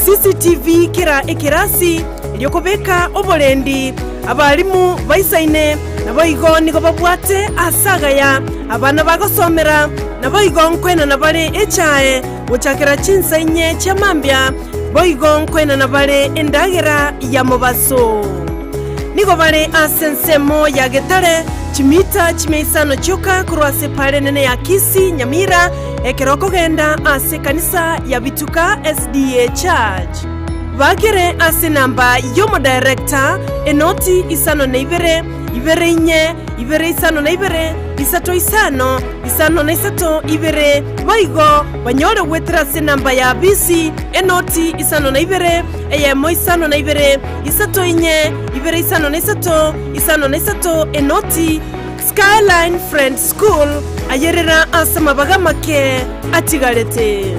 CCTV kera ekerasi erio kobeka oborendi abalimu baisaine, naboigo nigo babwate ase agaya abana bagosomera, naboigo nkoenana bare echae gochakera chinsa inye chia mambia, boigo nkoenana bare endagera ya mobaso. Nigo bare ase ensemo ya Getare, chimita chimia isano chioka korwa ase epaara enene ya Kisii, Nyamira, ekero okogenda ase ekanisa ya Bituka SDA Church. Bakere ase enamba y'omodirector, enoti 52, 24, 52, isato isano, isano na isato, ibere, boigo banyore goetera ase enamba ya bisi, enoti 52, eyemo 52, isato inye, ibere 53, 53, enoti. Skyline Friends School, ayerera ase amabaga amake atigarete.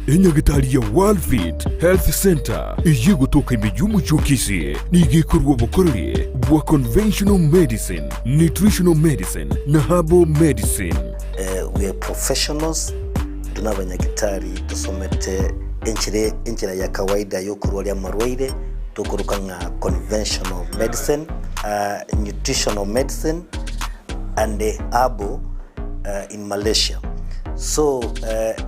Enyagitari ya Worldfit Health Centre eyio egotoka ime y'omochie o Kisii nigo ekorua obokoreri bwa conventional medicine, nutritional medicine na herbal medicine. We are professionals, intwe nabanyagitari tosomete enchera enchera ya kawaida yokorwaria amarwaire tokoroka ng'a conventional medicine, nutritional medicine and herbal in Malaysia. So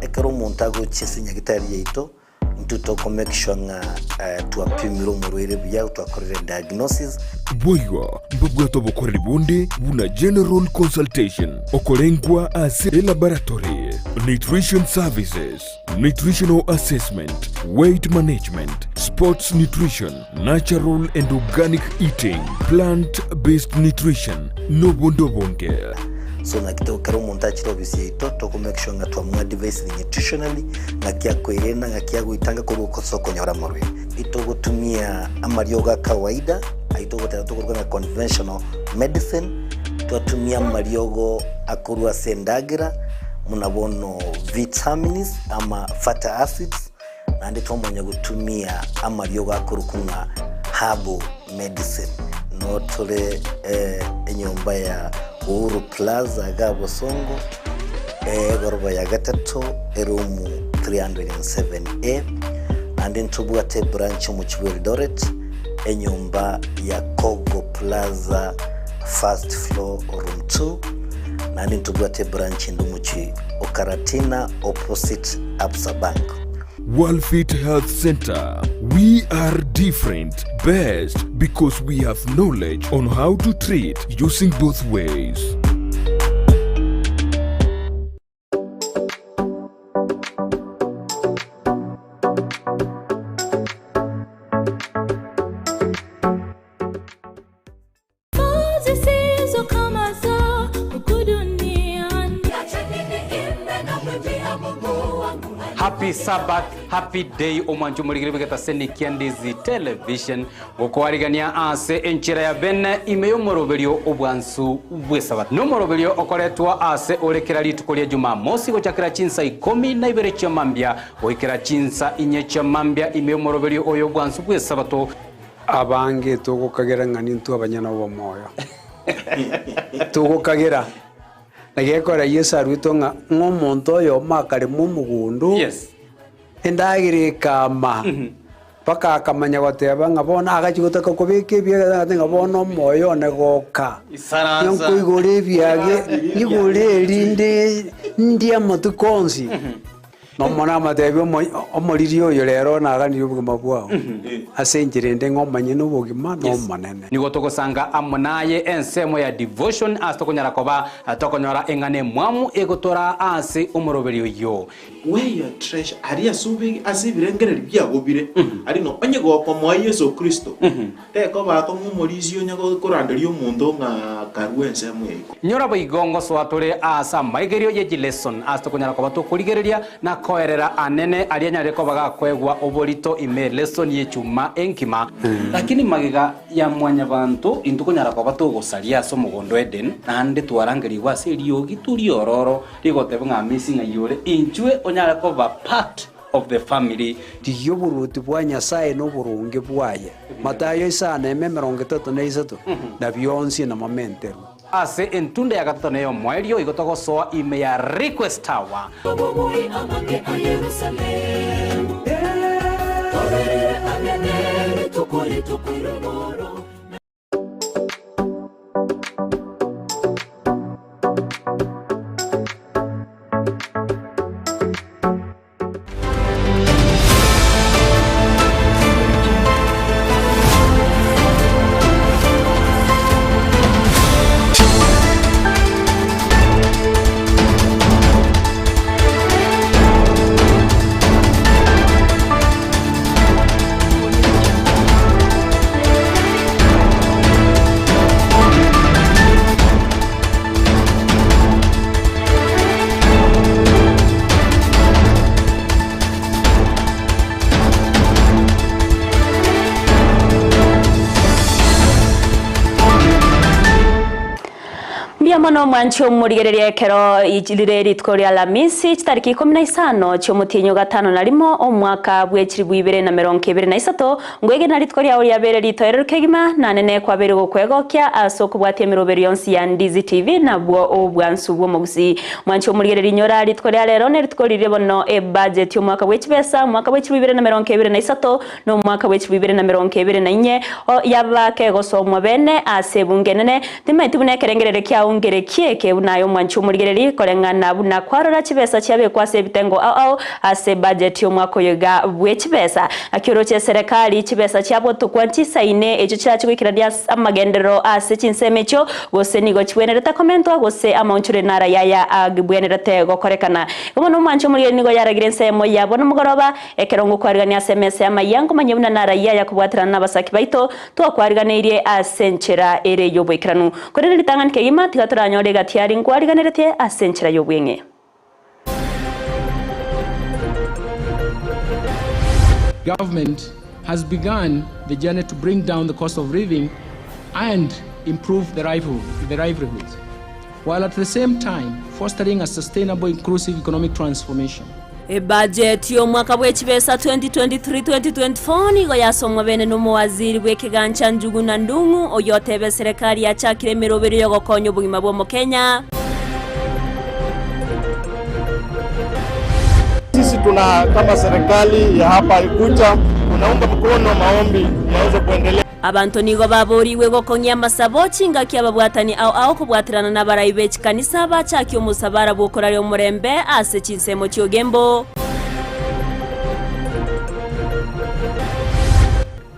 ekero omonto agochia ase enyagitari yaito, Intwe toko make sure ng'a twapimire omorwaire buya, twakorire diagnosis. Boigo mbabwate obokoreri bonde buna general consultation, okorengwa ase elaboratory, nutrition services, nutritional assessment, weight management, sports nutrition, natural and organic eating, plant based nutrition, nobonde obonge. So naki to kera omonto achire ofisi yaito toko make sure ng'a twamoadvisire nutritionally ng'aki akoerenda ng'aki agoitanga korwa ase okonyora amarwaire. Itogotumia amariogo a kawaida ayio togoteba tokoruga ng'a conventional medicine, twatumia amariogo akorwa ase endagera buna bono vitamins ama fatty acids, naende twamanya gotumia amariogo akorokwa ng'a herbal medicine. Noo tore enyomba ya Uhuru Plaza iga Bosongo, egoroba ya gatato, eroom 307A, naende ntobwate ebranch omochie bwa Eldoret, enyomba ya Kogo Plaza first floor room 2, naende ntobwate ebranch ende omochie o Karatina opposite Absa Bank. Worldfit Health Center, we are different, best because we have knowledge on how to treat using both ways. Happy Sabbath, happy day omwancho omorigire bwegeta Senikia Ndizi Television gokoarigania ase enchera ya bene ime y'omoroberio obwansu bw'esabato. Nomoroberio okoretwa ase ore kera rituko ria Jumamosi gochakera chinsa ikomi na ibere chia mambia goikera chinsa inye chia mambia ime y'omoroberio oyo obwansu bw'esabato. Abange togokagera ng'a nintwe abanyene obomoyo. Togokagera. Na gekogera Yeso aruetwe ng'a ng'a omonto oyomo akarema omogondo, Yes. endagera ekama, mpaka akamanya goteba ng'a bono agachia gotaka kobeka ebiage agateba ng'a bono omoyo one goka. Isaransa. Nkoigora ebiage, nyigore erinde ndie amatuko onsi. Nomonene amoteebie, Omoriri oyo rero naganirie obogima bwao, ase enchera ende ng'a omonyene obogima n'Omonene. Nigo togosanga amo naye ensemo ya devotion ase tokonyara koba tokonyora eng'ana emwamu egotoraa ase omoroberio oyio. Where your treasure, aria ase obege ase ebirengererio biago bire, aria no onye gokomoa Yeso Kristo, tekoba akong'u omorisia onye koranderia omonto ng'a karue ensemo ya iko. Nyora boigo ngosoa tore aase amaigerio ye chileson ase tokonyara koba tokorigereria na koerera anene aria anyarire koba gakoegwa oborito ime elesson y'echuma enkima. Lakini magega ya mwanyabanto intwe konyara koba togosaria ase omogondo o Eden, naende twarangerigwe ase eriogi riororo rigoteba ng'a Amisi ng'ai ore, inchwe onyare koba part of the family. Rigia oboruoti bwa Nyasae na oboronge bwaye, Matayo isano eme 33, na bionsi namamenterwe. Ase entunda ya gatato na ey'omoerio igo togosoa ime ya Request Tower. Obobui amake a Yerusalemu, Toberere ang'e ne rituko rituko rigoro. Mbuya mono mwanche omorigereria ekero rire rituko ria Alamisi chitariki ikomi na isano chi'omotienyi o gatano na rimo omwaka bwe chilifu ibere na merongo ebere na isato, ngwegena rituko riao riabeire ritoereru kegima, nanene kwabeire gokwegokia ase okobwatia emeroberi yonsi ya Ndizi TV nabwo obwansu bw'omogusii. Mwanche omorigereria inyora rituko ria rero nerituko riria bono ebudget y'omwaka bwe chibesa omwaka bwe chilifu ibere na merongo ebere na isato na omwaka bwe chilifu 2024 o yaba kegosomwa bene ase ebunge enene, timaeti buna ekerengererio kiao ngerekie eke buna aye omwanchi omorigereria, koreng'ana buna kwarora chibesa chiabekwa ase ebitengo ao ao ase ebudget y'omwaka oyo iga bwe chibesa. Naki oroche eserekari chibesa chiabotokwa nchisaine echio chirache goikerania amagenderero ase chinsemo echio, gose nigo chibwenerete komentwa gose amaonchorero nara yaya agibwenerete gokorekana. Igo bono omwanchi omorigereria nigo yaragire ensemo yabo nomogoroba, Ekero ngokwarigania ase emesa y'amayia, nkomanye buna narayia ayakobwaterana nabasaki baito, twakwariganeirie ase enchera ere y'oboikeranu. Korende ritang'ani kegima, tiga toranyore egati aria nkwariganeretie ase enchera y'obweng'e. Government has begun the journey to bring down the cost of living and improve the livelihoods, while at the same time fostering a sustainable inclusive economic transformation. Ebajeti y'omwaka bw'echibesa 2023-2024 nigo yasomwa bene n'omowaziri bw'ekegancha Njuguna Ndung'u oyio oteba eserekari yachakire emeroberio y'ogokonya obogima bw'omokenya. Sisi tuna kama serikali ya hapa Igucha tunaunga mkono maombi yaweze kuendelea. Abanto nigo baboorigwe gokong'ia amasabo chingaki ababwatani ao ao kobwaterana nabarai be chikanisa bachakie omosabara bw'okoraria omorembe ase chinsemo chi'ogembo.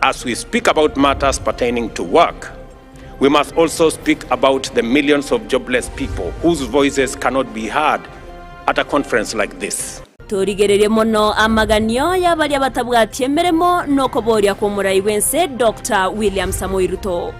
As we speak about matters pertaining to work, we must also speak about the millions of jobless people whose voices cannot be heard at a conference like this. Torigererie mono amaganio y'abaria batabwati emeremo na okoboria kw'omorai bw'ense Doctor William Samoei Ruto.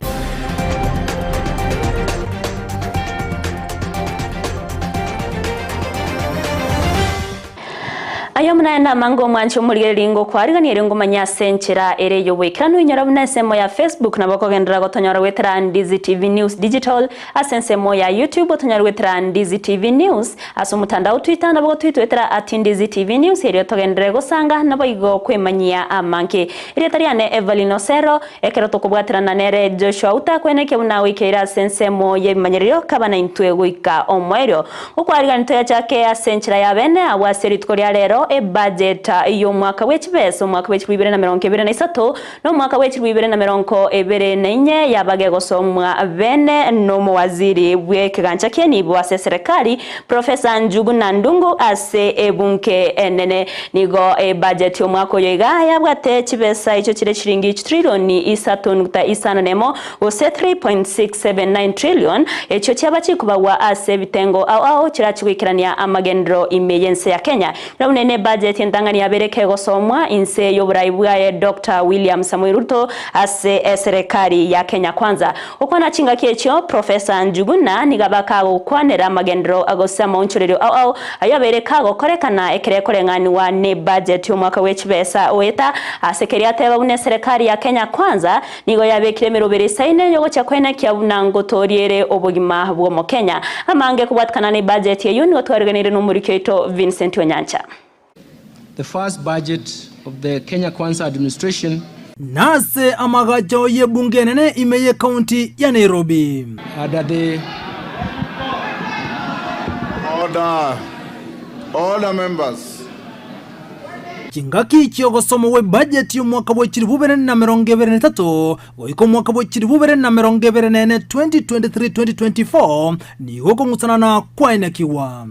Aye buna aye namange omwanche omorigereria ngokwariganirie erio ngomanye ase enchera ere ey'oboikeranu inyora buna ensemo ya Facebook nabo okogenderera gotonyora goetera Ndizi TV News Digital ase ensemo ya YouTube otonyore goetera Ndizi TV News Ase omotandao Twitter nabo gotwitwetera at Ndizi TV News erio togenderere gosanga naboigo kwemanyia amange. Erieta riane Evelyn Osero, ekero tokobwaterana nere Joshua Utakwenekia buna goikeire ase ensemo y'ebimanyererio kaba naintwe goika omoerio. Gokwariganitwe yachake ase enchera ya bene agwo ase rituko ria rero. Ebudget y'omwaka bw'echibesa omwaka bw'echilifu 2023 na omwaka bw'echilifu 2024 yaba gegosomwa bene n'omowaziri bw'ekegancha ki'enibo ase eserekari Professor Njuguna Ndung'u ase ebunge enene. Nigo ebudget y'omwaka oyo iga yabwate chibesa echio chire chiringi chitrillioni isato nukta isano nemo gose 3.679 trillion, echio chiaba chikobagwa ase ebitengo ao ao chirachi goikerania amagenderero ime y'ense ya Kenya. Buna buna ebudget entang'ani yabeire kegosomwa inse y'oborai bwaye Doctor William Samoei Ruto ase eserekari ya Kenya Kwanza. Gokwana chingaki echio, Professor Njuguna nigo aba kagokwanera amagenderero gose amaonchorerio ao ao ayio abeire kagokorekana ekero ekoreng'anigwa ne budget y'omwaka bwe chibesa oeta ase keria ateba buna eserekari ya Kenya Kwanza nigo yabekire emeroberi esaine yogochia koenekia buna ngotoria ere obogima bw'omokenya. Amange kobwatikana ne budget eyio nigo twarigeneire nomoriki oito Vincent Onyancha. The first budget of the Kenya Kwanza administration. Nase amagacho y'ebunge enene ime y'ecounty ya Nairobi. Under the. Order. Order members. Chingaki chi'ogosoma gw'ebudget y'omwaka bwe chilifu bibere na emerongo ebere na etato goika omwaka bwe chilifu bibere na emerongo ebere na ene, 2023-2024, nigo okong'usanana kwaenekigwa.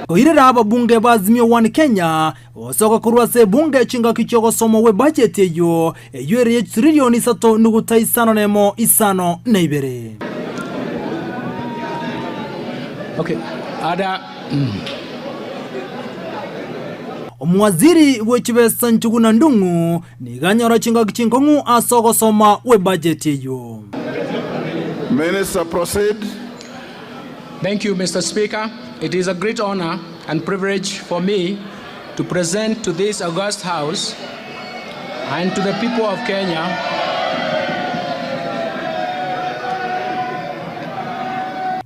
Koirera ababunge ba Azimio One Kenya gosoka korwa ase ebunge chingaki chi'ogosoma gw'ebudget eyio, eyio ere ye chitrillion isato nuguta isano nemo isano na ibere. Okay. Ada. Omowaziri bwe chibesa Njuguna Ndung'u nigo anyora chingaki chinkong'u ase ogosoma gw'ebudget eyio. Minister, proceed. Thank you, Mr. Speaker. It is a great honor and privilege for me to present to this august house and to the people of Kenya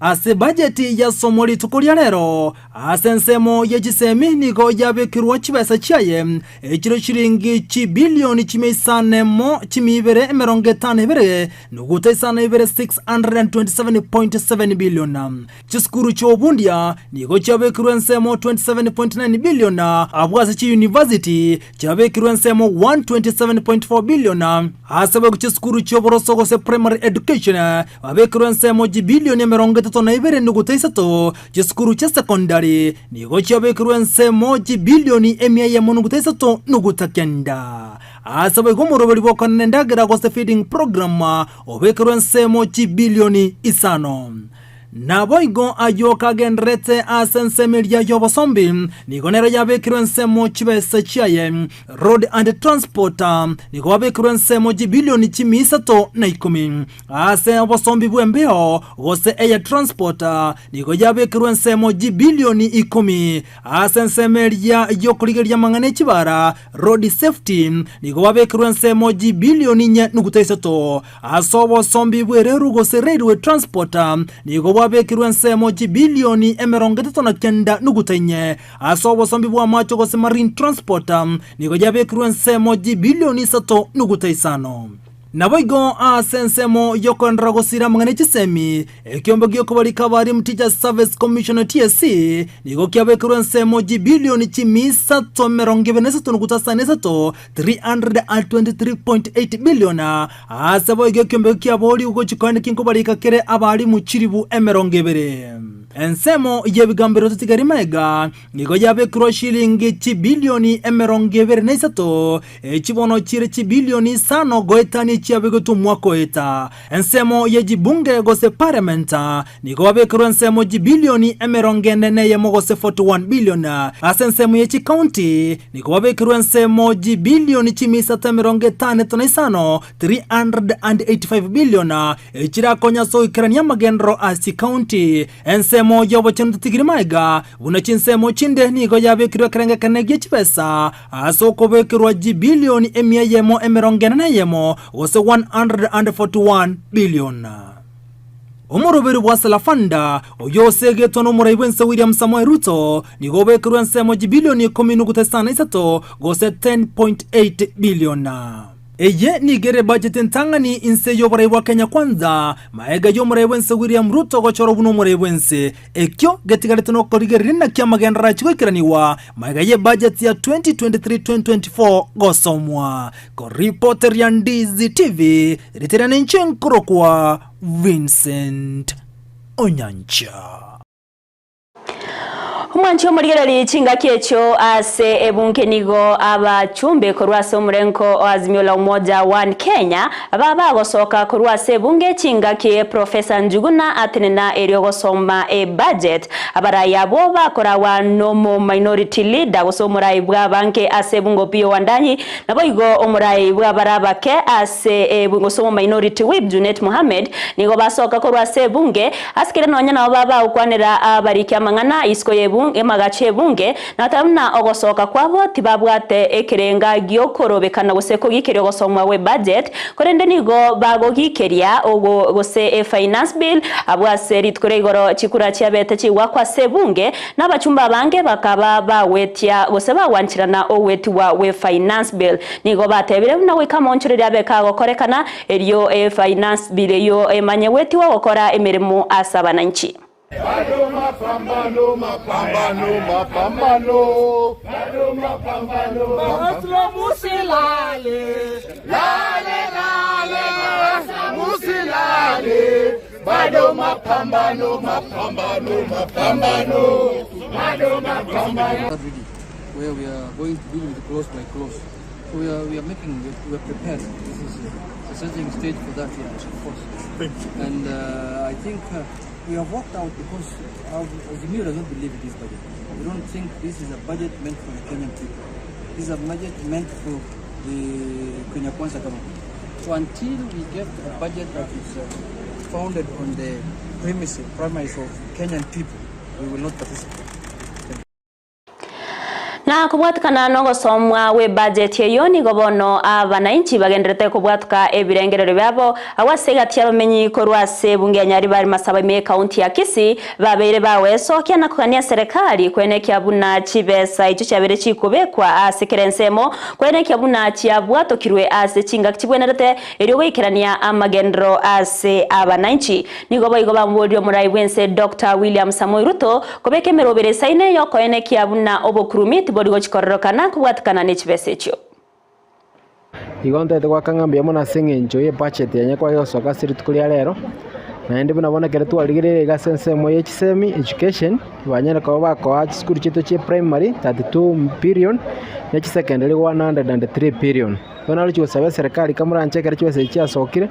Ase bajeti yasomwa rituko ria rero, ase ensemo ye chisemi nigo yabekirwa chibesa chiaye echire chiringi chibilioni chimia isano emo chimia ibere emerongo etano ebere nuguta isano ibere 627.7 billion. Chisukuru chi'obundia nigo chiabekirwe ensemo 27.9 billion, abwo ase chiyunivasiti chiabekirwe ensemo 127.4 billion. Ase boigo chisukuru chi'oboroso gose primary education babekirwe ensemo chibilioni 32 nuguta isato, chisukuru chia secondary nigo chiabekirwe ensemo chibilioni 103 nuguta kenda. Ase boigo omoroberi bw'okonena endagera gose feeding program obekerwe ensemo chibilioni isano. Naboigo ayio kagendererete ase ensemo eria y'obosombi, nigo nero yabekirwe ensemo chibesa chiaye. Road and Transport nigo babekirwe ensemo chibilioni chimia isato na ikomi. Ase obosombi bw'embeo, gose eye Transport, nigo yabekirwe ensemo chibilioni ikomi. Ase ensemo eria y'okorigereria amang'ana e chibara, Road Safety, nigo babekirwe ensemo chibilioni inye nuguta isato. Ase obosombi bw'ereru gose railway transport nigo bwabekirwe ensemo chibilioni 39 nuguta inye. Ase obosombi bw'amache gose marine transport nigo yabekirwe ensemo chibilioni isato nuguta isano. Naboigo ase ensemo y'okoenderera gosira amang'ana e chisemi, ekiombe gi'okobarika abarimu Teachers Service Commission TSC nigo kiabekirwe ensemo chibilioni chimia isato 23 nuguta isano na isato 323.8 billion ase boigo ekiombe kiaboorigwe gochia koenekia nkobarika kere abarimu chilifu 20. Ensemo y'ebigambero totigari magega nigo yabekirwe shilingi chibilioni 23, echi bono chire chibilioni isano goetania echiabegetwe omwaka oeta. Ensemo ye chibunge gose parliament nigo babekerwe ensemo chibilioni 41 gose 41 billion. Ase ensemo ye chikaunti nigo babekerwe ensemo chibilioni chimia isato 55, 385 billion, echirakonye ase ogoikerania amagenderero ase chikaunti. Ensemo y'obochenu tetigiri magega, buna chinsemo chinde nigo yabekirwe ekerengo ekenene gie chibesa ase okobekerwa chibilioni 141 gose 141 billion. Omoroberi bwa Salafanda, oyio osegetwe nomorai bw'ense William Samoei Ruto, nigo obekerwe ensemo chibilioni 10.53 gose 10.8 billion. Eye nigo ere ebudget entang'ani inse y'oborai bwa Kenya Kwanza, maega y'omorai bw'ense William Ruto gochorwa buna omorai bw'ense. Ekio getigarete nokorigereria naki amagenderero achia goikeranigwa maega y'ebudget ya 2023-2024 gosomwa. Koripoteria Ndizi TV, ritere ninche nkorokwa Vincent Onyancha. Omwanchi omorigereri chingaki echio ase ebunge nigo abachumbe korwa ase omorenko o Azimio la Umoja One Kenya babagosoka korwa ase ebunge chingaki Professor Njuguna atenena erio gosoma ebudget. Abarai abwo bakorawa nomo minority leader gose omorai bw'abange ase ebunge Opiyo Wandayi naboigo omorai bw'abarabake ase gose omo minority whip Junet Mohammed nigo basoka korwa ase ebunge Ase kera nonya nabo babagokwanera abariki amang'ana isiko y'emagacho y'ebunge, na goteba buna ogosoka kwabo tibabwate ekerenga gi'okorobekana gose kogikeria ogosomwa gwe budget, korende nigo bagogikeria ogo gose e finance bill abwo ase rituko ria igoro chikura chiabete chigwakwa ase ebunge, na abachumba abange bakaba bagwetia gose bagwancherana ogwetigwa gwe finance bill. Nigo batebire buna goika amaonchoreria abe kagokorekana, Erio efinance bill eyio emanye gwetigwa gokora emeremo ase abananchi. Bado mapambano, mapambano, mapambano. Bado mapambano. Mahasla musilale. Lale, lale. Mahasla musilale. Bado mapambano, mapambano, mapambano. Bado mapambano. Where we are going to deal with clause by clause. So we are, we are making, we are prepared. This is a setting stage for that, yeah, of course. Thank you. And uh, I think uh, we have worked out because our, Azimio does not believe in this budget. We don't think this is a budget meant for the Kenyan people. This is a budget meant for the Kenya Kwanza government. So until we get a budget that is uh, founded on the premise, premise of Kenyan people, we will not participate. Na kobwatikana nogosomwa gwe budget eyio nigo bono abanainchi bagenderete kobwatuka ebirengerero biabo agwo ase egati y'abamenyi korwa ase ebunge ya Nyaribari Masaba ime ekaunti ya Kisii babeire bagoesokia na kogania serikali kwenekia buna chibesa echio chiabeire chikobekwa ase kera ensemo kwenekia buna chiabwatokirwe ase chingaki chibwenerete erio goikerania amagenderero ase abanainchi. Nigo boigo bamoborire omorai bw'ense Doctor William Samoei Ruto kobeka emerobere esaine y'okoenekia buna obokurumi tibori gochikororokana kobwatikana ne chibesa echio. Igo ntaete goaka ng'a mbuya mono ase eng'encho ye budget yanye kwaye gosoka ase rituko ria rero, naende buna bono ekero twarigereire iga ase ensemo ye chisemi education, banyare koba bakoa chisukuru chiaito chia primary 32 billion, na chisecondary 103 billion. Bono naroche gosaba eserekari kamoranche ekero chibesa echi chiasokire,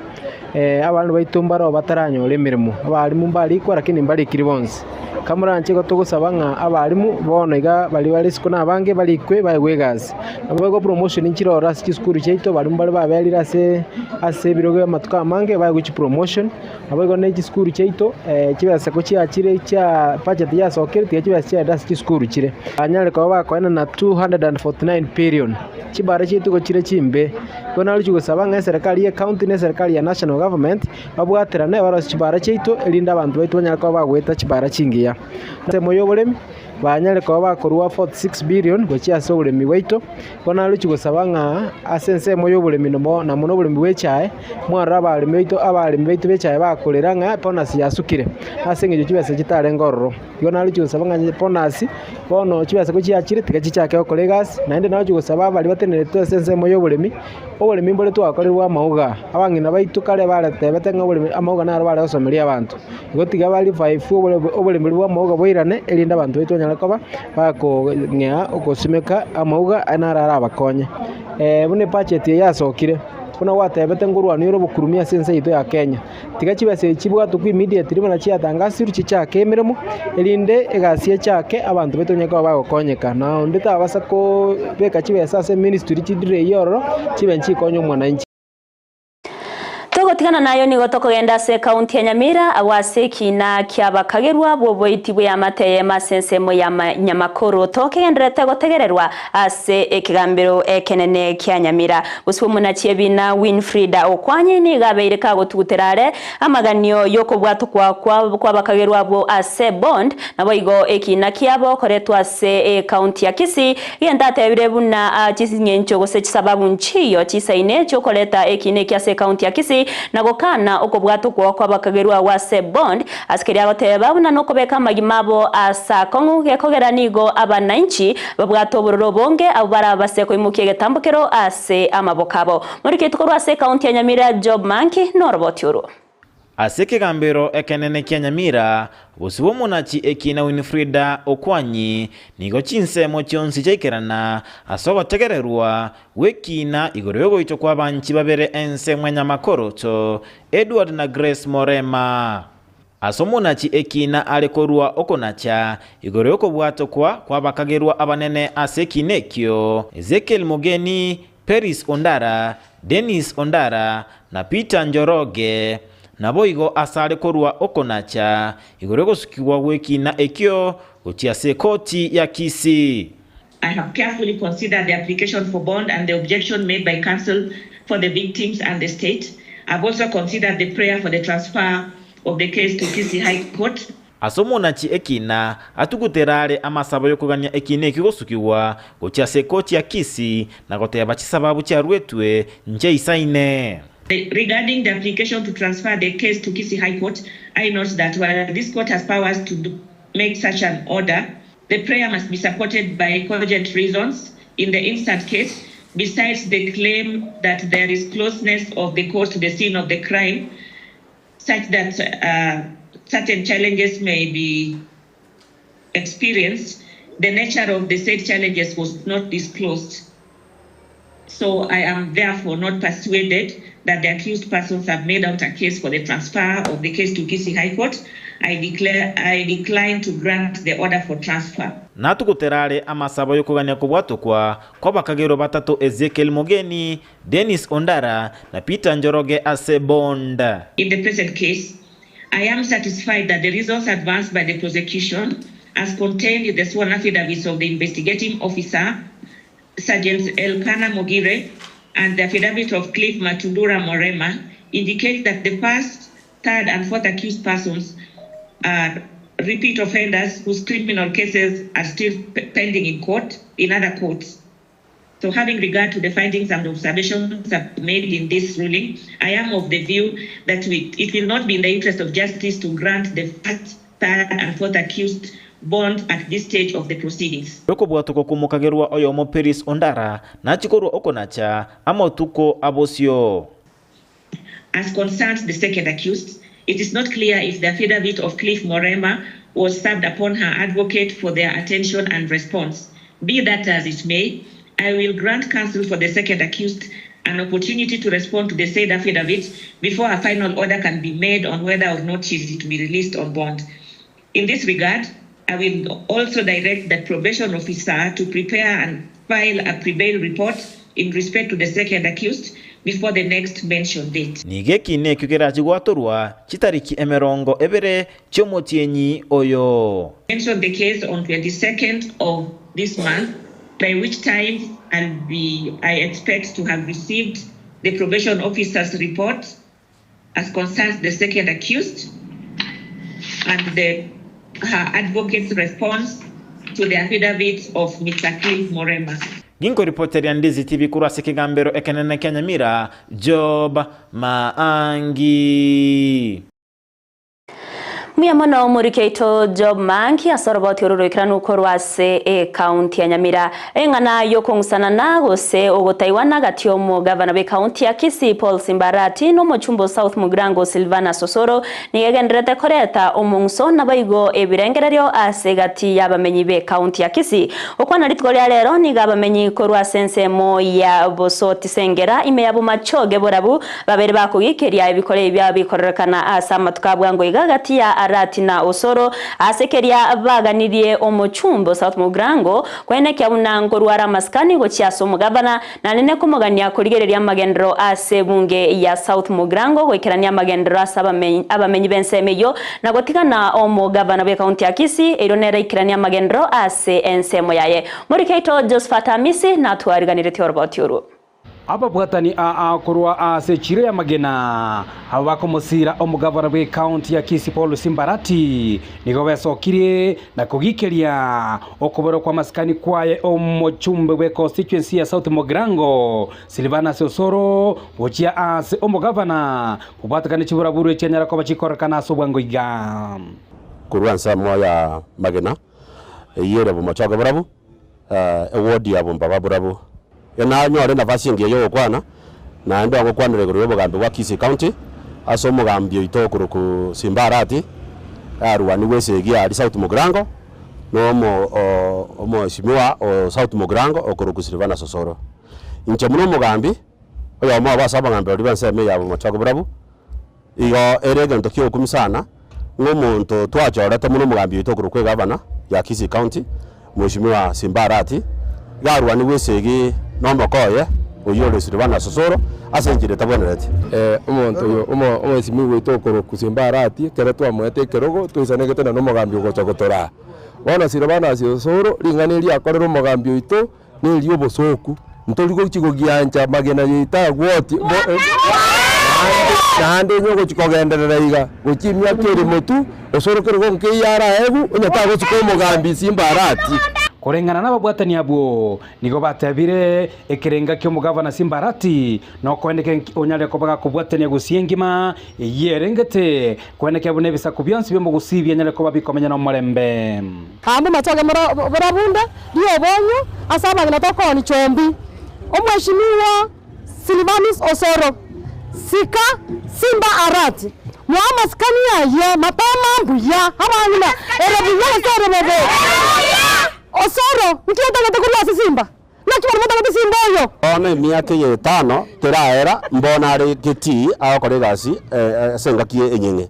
abana baito mbaro bataranyora emeremo, abalimu mbarikwa lakini mbarikiri bonsi. Kamoranche igo togosaba ng'a abalimu bono iga baria bare isiko na abange barikwe baegwe egasi. Nabo igo promotion nchire ororo ase chisukuru chiaito abalimu baria baberire ase ase ebirogo amatuko amange baegwe chipromotion, nabo igo ne chisukuru chiaito chibesa ko chiachire chia budget yasokire tiga chibesa chiaenda ase chisukuru chire. Banyare koba bakoenana 249 billion, chibara chiaito igo chire chimbe. Igo naroche gosaba ng'a eserekari ye county na eserekari ya national government, babwaterane barosie chibara chiaito erinde abanto baito banyare koba bagoeta chibara chingiya. Ensemo ya oboremi, banyare koba bakorwa 46 billion gochia ase oboremi bwaito, bono naroche gosaba ng'a ase ensemo ya oboremi nomo na mono oboremi bwa echae, mwarora abaremi baito abaremi baito ba echae bakorera ng'a bonus yasukire, ase eng'encho chibesa chitarenge ororo. Igo naroche gosaba ng'a bonus, bono chibesa ko chiachire tiga chichake gokora egasi, naende naroche gosaba baria batenenerete ase ensemo ya oboremi, oboremi mbore twakorerwe amauga, abang'ina baito kare baretebete ng'a oboremi amauga naro bare gosomeria abanto. Igo tiga ba revive oboremi boria bwa amauga boirane, erinde abanto baito banyare koba bakong'ea ogosimeka amauga naro arabakonye. Buna ebudget eye yasokire, buna gwatebete nkorwania ore obokurumi ase ense yaito ya Kenya. Tiga chibesa echi chibwatokwe immediately buna chiatangasirwe chichake emeremo, erinde egasi echake abanto baito banyare koba bagokonyeka. Na onde tabasa kobeka chibesa ase eministry chidelay ororo, chibe nchikonya omwananchi. Togotigana nayo nigo tokogenda ase ekaunti ya Nyamira agwo ase ekina ki'abakagerwa bw'oboiti bw'eamate eyemo ase ensemo ya Nyamakoro tokegendererete gotegererwa ase ekegambero ekenene kia Nyamira. Gose omonachi ebina Winfrida Okwanyi nigo abeire kagotugutera are amaganio y'okobwatokwa kw'abakagerwa abwo ase bond naboigo ekina kiabo koretwa ase ekaunti ya Kisii Gento atebire buna ching'encho gose chisababu nchiyo chisaine chi'okoreta ekiina eki ase ekaunti ya Kisii na gokana okobwatokwa kw'abakagerwa agwo ase bond ase keria agoteba buna nokobeka amagima abo ase akong'u gekogera nigo abanainchi babwate obororo obonge abwo barabase koimokia egetambokero ase amaboko abo. Moriketi korwa ase ekaunti ya Nyamira Job Manki noroboti orwo. Ase ekegambero ekenene kia Nyamira, bosio bw'omonachi ekiina Winfrida Okwanyi, nigo chinsemo chionsi chiaikerana ase ogotegererwa gw'ekiina igoro y'ogoitwa kw'abanchi babere ense Mwanyamakoroto, Edward na Grace Morema. Ase omonachi ekiina are korua okonacha igoro y'okobwatokwa kw'abakagerwa abanene ase ekiina ekio, Ezekiel Mogeni, Peris Ondara, Dennis Ondara, na Peter Njoroge, naboigo asare korua okonacha igoro y'ogosukigwa gw'ekiina ekio gochia ase ekoti ya Kisii. I have carefully considered the application for bond and the objection made by counsel for the victims and the state. I've also considered the prayer for the transfer of the case to Kisii High Court. Ase omonachi ekiina atugutera are amasabo y'okogania ekiina ekio gosukigwa gochia ase ekoti ya Kisii na goteba chisababu chiaruetwe nchiaisaine. Regarding the application to transfer the case to Kisii High Court, I note that while this court has powers to make such an order, the prayer must be supported by cogent reasons in the instant case, besides the claim that there is closeness of the court to the scene of the crime, such that uh, certain challenges may be experienced, the nature of the said challenges was not disclosed. So I am therefore not persuaded that the accused persons have made out a case for the transfer of the case to Kisii High Court. I declare I decline to grant the order for transfer. Natugutera are amasabo y'okogania kobwatokwa kw'abakagerwa batato Ezekiel Mogeni, Dennis Ondara, na Peter Njoroge ase bond. In the present case, I am satisfied that the reasons advanced by the prosecution as contained in the sworn affidavits of the investigating officer, Sergeant Elkana Mogire, and the affidavit of Cliff Matundura Morema indicate that the first, third, and fourth accused persons are repeat offenders whose criminal cases are still pending in court, in other courts. So having regard to the findings and observations made in this ruling, I am of the view that we, it will not be in the interest of justice to grant the first, third, and fourth accused bond at this stage of the proceedings. Okobwatokwa kw'omokagerwa oyomo Peris Ondara nachie korwa okonacha amatuko a bosio. As concerns the second accused, it is not clear if the affidavit of Cliff Morema was served upon her advocate for their attention and response. Be that as it may, I will grant counsel for the second accused an opportunity to respond to the said affidavit before a final order can be made on whether or not she is to be released on bond. In this regard, I will also direct the probation officer to prepare and file a pre-bail report in respect to the second accused before the next mentioned date. Nigo ekiina ekio kerachie gwatorwa chitariki emerongo ebere chi'omotienyi oyo. Mention the case on 22nd of this month, by which time I'll be, I expect to have received the probation officer's report as concerns the second accused and the, her advocate's response to the affidavit of Mr. Cliff Morema. Ginkoripoteria Ndizi TV korwa ase ekegambero ekenene kia Nyamira, Job Maangi. Mbuya mono omoriki oito Job Manki ase oroboti oro roikeranu korwa ase ekaunti ya Nyamira. Eng'ana y'okong'usanana gose ogotaigwana gati y'omogavana bw'ekaunti ya Kisii Paul Simbarati na omochumba o South Mugirango Silvanus Osoro nigo egendererete koreta omong'uso naboigo ebirengererio ase egati y'abamenyi b'ekaunti ya Kisii. Gokwana rituko ria rero nigo abamenyi korwa ase ensemo ya Bosoti Sengera ime ya Bomachoge Borabu babere bakogikeria ebikore ebi biabo bikororekana ase amatuko a bwango iga gati ya Arati na Osoro ase keria baganirie omochumbe o South Mugirango koenekia buna nkorwara amasikani gochia ase omogavana Naende nekomogania korigereria amagenderero ase ebunge ya South Mugirango goikerania amagenderero ase abamenyi b'ensemo eyio na gotigana omogavana bw'ekaunti ya Kisii erio nere aikeranie amagenderero ase ensemo yaye. Morikeito Josephat Amisi natwariganiretie oroboti orwo. Ababwatani aa korwa ase echiro y'amagena, abwo bakomosiira omogavana bw'ekaunti ya Kisii Paul Simbarati, nigo besokirie na kogikeria Okoborwa kw'amasikani kwaye omochumbe bwe constituency ya South Mugirango, Silvanus Osoro, gochia ase omogavana, kobwatekana chiburaburu echianyara koba chikorekana ase obwango iga. Korwa ensemo ya magena, eyio ere bomochoge borabu, ewodi ya bombaba borabu. Nanyore nafasi engiya y'ogokwana, naende ogokwanera igoro y'obogambi bwa Kisii County, ase omogambi oito okorokwa Simba Arati, arwanigwe esegi aria South Mugirango, na omo omweshimiwa o South Mugirango okorokwa Silvanus Osoro. Inche buna omogambi, oyomo obo ase abagambi baria b'ensemo eye ya Bomochoge Borabu, igo ere egento kia okumia sana, ng'a omonto twachorete buna omogambi oito okorokwa egavana ya Kisii County, Mweshimiwa Simba Arati, iga arwanigwe esegi na omoko oye, oyio ore Silvanus Osoro, ase enchera etabwenereti. Omonto oyo omweshimiwa oito okorokwa Simba Arati, ekero twamoete ekerogo, twaisanegete na nomogambi ogocha gotoraa. Bono Silvanus Osoro, ring'ana eri akorera omogambi oito, neri obosooku, ntori gochia gogiancha amagena yaito agwotie, naende onye ogochia kogenderera iga, gochia emiaka ere motwe, osoro kerogo nkeiyo araegwe, onye tagosika omogambi Simba Arati. Koreng'ana nababwatani abwo, nigo batebire, Ekerenga ki'omogavana Simba Arati nokoendeke onyare koba gakobwatania gusii engima eyio erengete, koendekea buna ebisaku bionsi bi'omogusii bianyare koba bikomenya nomorembe. Amo matoge borabunde ri'obonyo ase abang'ina tokoonia chombi. Omweshimiwa Silvanus Osoro, Sika Simba Arati, moe amasikani ayio mapema mbuya abang'ina ere buya gose ere bobe. Osoro, nki otagete korwa ase Simba? Naki bono motagete Simba oyo? Bono emiaka eye etano teraera, mbono are getii agokora egasi ase engaki enyeng'e.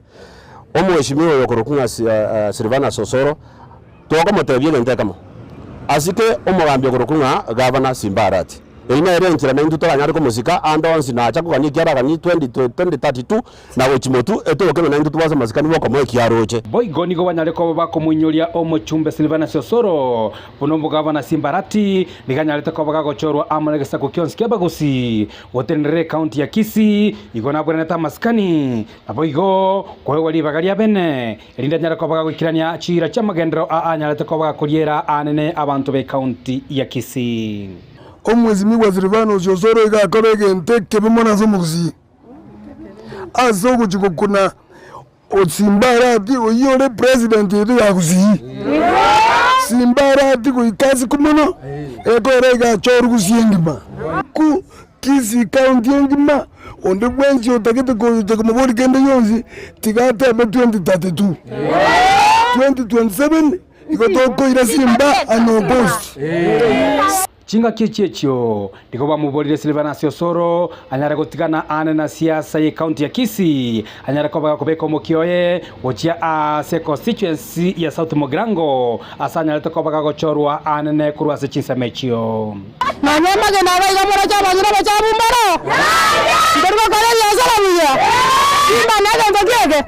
Omweshimiwa oyo okorokwa ng'a Silvanus Osoro, tokomotebia egento ekemo, asike omogambi okorokwa ng'a Gavana Simba Arati. Eyio nere enchera naintwe toranyare komosika ande onsi nacha kogania ekiara aganie 2032 na gochia motwe, etoke ng'a naintwe tobwase amasikani bw'okomoa ekiaroche. Boigo nigo banyare koba bakomoinyoria omochumbe Silvanus Osoro, buna omogavana Simba Arati, nigo anyarete koba gagochorwa amo negesaku gionsi ki'Abagusii, gotenenera ecounty ya Kisii, igo nabwenerete amasikani, naboigo koegwa ribaga ria bene, erinde anyare koba gagoikerania chiira chi'amagenderero aa anyarete koba gakoriera aanene abanto b'ecounty ya Kisii. Omwesimigwa Silvanus Osoro iga akora egento ekebe mono ase omogusii, ase ogochia gokuna Simba Arati oyio ore president oito ya Gusii. Simba Arati goika ase mono, ekore iga achorwe Gusii engima. Ku Kisii county engima, onde bwensi otagete koyocha komoboria kende gionsi, tiga atebe 2032. 2027 igo tokoira Simba unopposed. Chingaki echi echio nigo bamoborire Silvanasi Osoro anyare gotigana aane na siasa y'ecounty ya Kisii, anyare koba gakobeka omokia oye gochia ase constituency ya South Mugirango ase anyarete koba gagochorwa aanene korwa ase chinsemo echio. Nonya amagena aba iga moroche abanyene abachafu mbaro? Ntori gokora ebiasara buya? Simba negento kieke?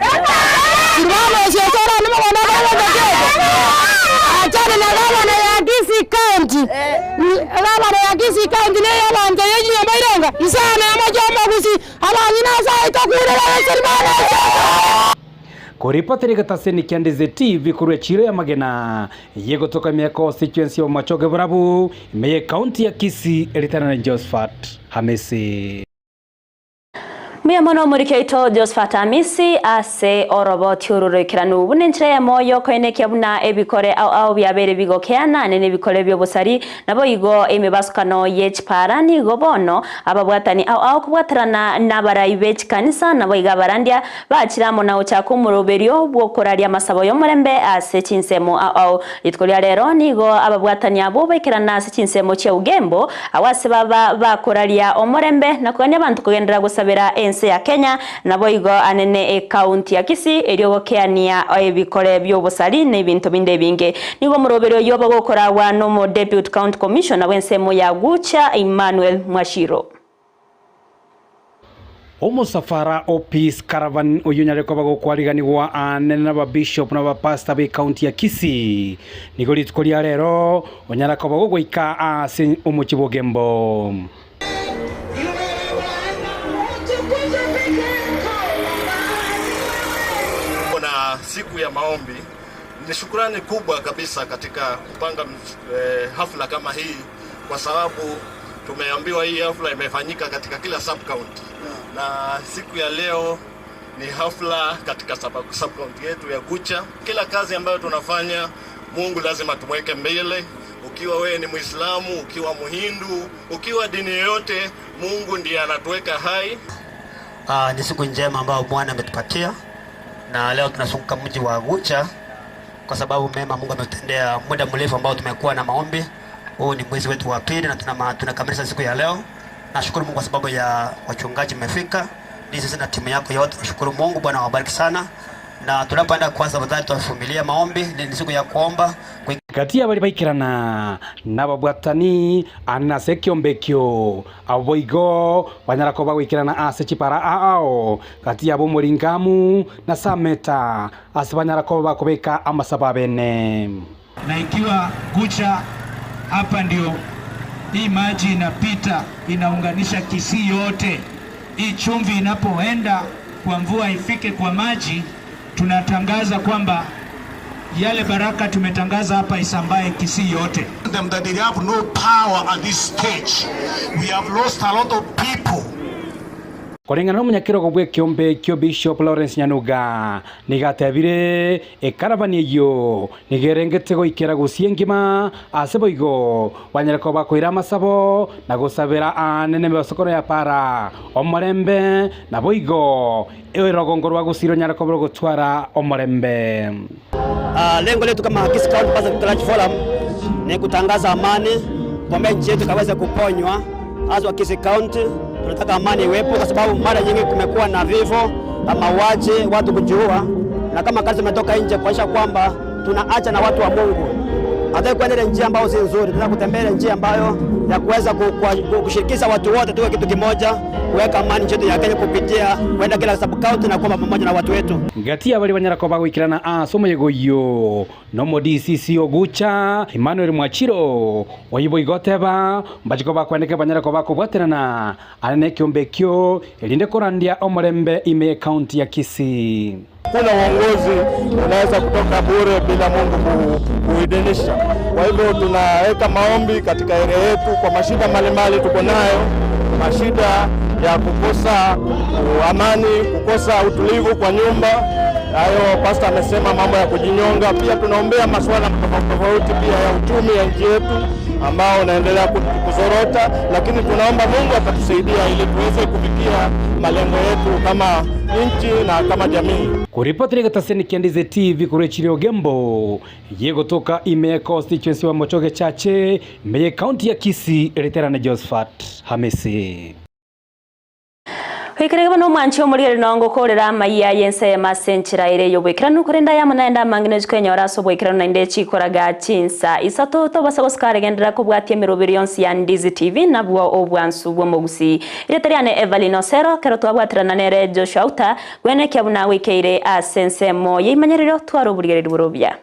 Silvanus Osoro one mogondo akore gento kieke? Achane na gavana ya Kisii County. Gavana ya Kisii County neye abanto ye chinyomba irenga isano amo chi'omogusii, abang'ina ase aye tokurera Silvanus Osoro. Koripotera egetaseni kia Ndizi TV korwa echiro y'amagena y'egotoka ime ya constituency ya Bomachoge Borabu ime y'ecounty ya Kisii eritanane Josphat Hamisi. Mbuya mono omoriki oito Josphat Hamisi ase oroboti oru roikeranu buna enchera eyemo y'okoenekia buna ebikore ao ao biabeire bigokeana ane nebikore bi'obosari Naboigo emebasukano ye chipaara nigo bono ababwatani ao ao kobwaterana nabarai be chikanisa, naboigo abarandia bachire amo na gochaka omoroberio bw'okoraria amasabo y'omorembe ase chinsemo ao ao. Rituko ria rero nigo ababwatani abwo baikerana ase chinsemo chia Ugembo, agwo ase baba bakoraria omorembe na kogania abanto kogenderera gosabera ense. ense ya Kenya naboigo anene ekaunti ya Kisii erio gokeania ebikore bi'obosari na ebinto binde ebinge. Nigo omoroberi oyio obagokoragwa nomo Depute County Commissioner bw'ensemo ya Gucha Emmanuel Mwashiro. Omosafara o Peace Caravan oyio onyare koba gokwariganigwa aanene n'ababishop na abapastor b'ecounty ya Kisii, nigo rituko ria rero onyara koba gogoika aase omochie bw'Ogembo. Na siku ya maombi ni shukrani kubwa kabisa katika kupanga eh, hafla kama hii kwa sababu tumeambiwa hii hafla imefanyika katika kila sub county na siku ya leo ni hafla katika sub county yetu ya Gucha. Kila kazi ambayo tunafanya Mungu lazima tumweke mbele. Ukiwa wewe ni Muislamu, ukiwa Muhindu, ukiwa dini yoyote, Mungu ndiye anatuweka hai. Ni siku njema ambayo Bwana ametupatia na leo tunazunguka mji wa Gucha kwa sababu mema Mungu ametutendea muda mrefu ambao tumekuwa na maombi. Huu ni mwezi wetu wa pili na tunakamilisha siku ya leo. Nashukuru Mungu kwa sababu ya wachungaji mmefika, ni sisi na timu yako yote. Nashukuru Mungu, Bwana awabariki sana, na tunapoenda kwanza, tafadhali tuvumilie maombi, ni siku ya kuomba. Gati y'abaria baikerana nababwatani ane ase ekiombe ekio, abwo boigo banyara koba goikerana ase chipara ao gati yabo Omoringamu na Sameta, ase banyara koba bakobeka amasabo abene. Na ikiwa Gucha hapa ndio hii maji inapita inaunganisha Kisii yote, hii chumvi inapoenda kwa mvua ifike kwa maji, tunatangaza kwamba yale baraka tumetangaza hapa isambae Kisii yote. Them that they have no power at this stage. We have lost a lot of people. Koreng'ana nomonyakerogo bw'ekeombe ekio Bishop Lawrence Nyanuga nigo atebire ekaravani eyio nigo erengete goikera gusii engima ase boigo banyare koba bakoira amasabo na gosabera aane nemebasokoro ya para omorembe naboigo erogongo rwa gusii ronyare koba rogotwara omorembe. Lengo letu kama Kisii County Pastors Clergy Forum ni kutangaza amani, kuombea nchi yetu ikaweze kuponywa. Hasa Kisii County tunataka amani iwepo, kwa sababu mara nyingi kumekuwa na vifo, mauaji, watu kujiua, na kama kazi tumetoka nje kuonyesha kwamba tunaacha na watu wa Mungu. Hataki kwenda ile njia ambayo si nzuri, tunataka kutembea ile njia ambayo ya kuweza kushirikisha watu wote, tuwe kitu kimoja, kuweka amani nchi yetu ya Kenya kupitia kwenda kila sub county na kuwa pamoja na watu wetu. Gati y'abaria banyara koba goikerana ase omoyega oyio nomo DCC Ogucha Emmanuel Mwachiro oyio boigo oteba mbache koba kweneke banyare koba kobwaterana are nekeombe ekio erinde korandia omorembe ime y'ecounty ya Kisii. Hakuna uongozi unaweza kutoka bure bila Mungu kuidhinisha. Kwa hivyo tunaweka maombi katika area yetu kwa mashida mbalimbali tuko nayo, mashida ya kukosa amani, kukosa utulivu kwa nyumba. Hayo pastor amesema mambo ya kujinyonga. Pia tunaombea masuala tofauti tofauti pia ya uchumi ya nchi yetu ambao unaendelea kuzorota, lakini tunaomba Mungu atatusaidia ili tuweze kufikia malengo yetu kama nchi na kama jamii. Kuripotera egetaseni kia Ndizi TV korwa echiro ya Ogembo, yegotoka ime ya constituency wa Mochoge Chache, ime ye county ya Kisii, Riterane Josephat Hamisi. Goikera bono omwanchi omorigereria nongo okorera amaiya y'ensemo ase enchera ere y'oboikeranu korende ayamo naende amange nochi kwenyora ase oboikeranu naende chikoraga chinsa isato tobasa gosika aregenderera kobwatia emeroberi yonsi ya Ndizi TV nabwo obwansu bw'omogusii. Erieta riane Evelyn Osero kero twabwaterana nere Joshua Outa gwenekia buna goikeire ase ensemo y'eimanyerero tware oborigereria borobia.